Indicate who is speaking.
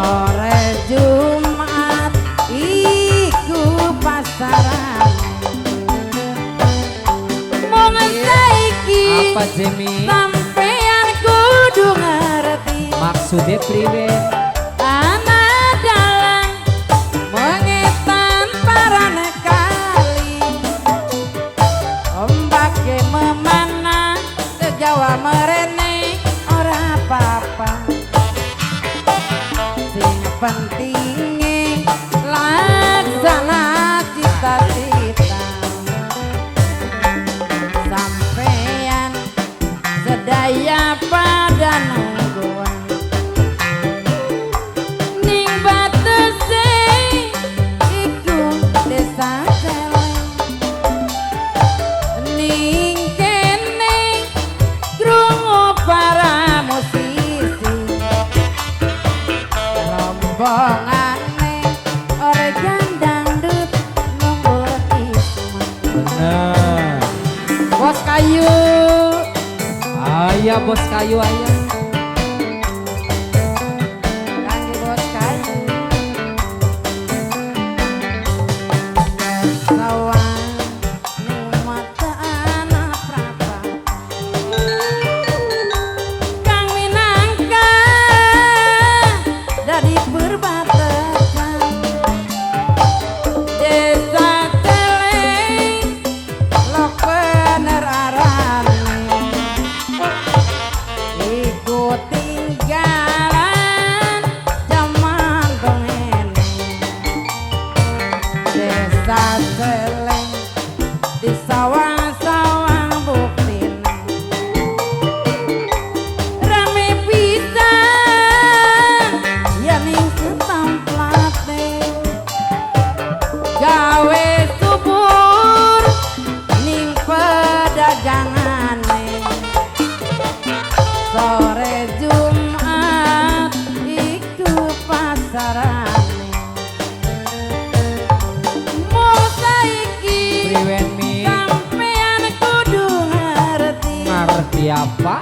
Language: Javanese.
Speaker 1: Sore Jumat iku pasaran. Mung saiki
Speaker 2: Apa, Jemi?
Speaker 1: Sampean kudu ngerti.
Speaker 2: Maksudnya priwe?
Speaker 1: Ana dalang mengetan parane kali, ombake memanah ke Jawa merene ora apa-apa, sing pentinge laksana cita-cita. Sampean sedaya pada nungguan ning batese iku Desa Celeng. Ning kene krungu para musisi, rombongane organ dangdut nunggu isma.
Speaker 2: Bener.
Speaker 1: Bos kayu.
Speaker 2: Ayah, bos kayu, ayah.
Speaker 1: Kangge bos kayu. Sawang mata anak prapa kang minangka dari perbatasan Desa Celeng lok bener arane iku tinggalan jaman bengene. Desa Celeng di sawang-sawang buktine rame pisan ya ning setemplate gawe subur ning pedagangane. Sore Jumat iku pasarane. Mung saiki
Speaker 2: Priwen, Mi?
Speaker 1: Sampean kudu ngerti.
Speaker 2: Ngerti apa?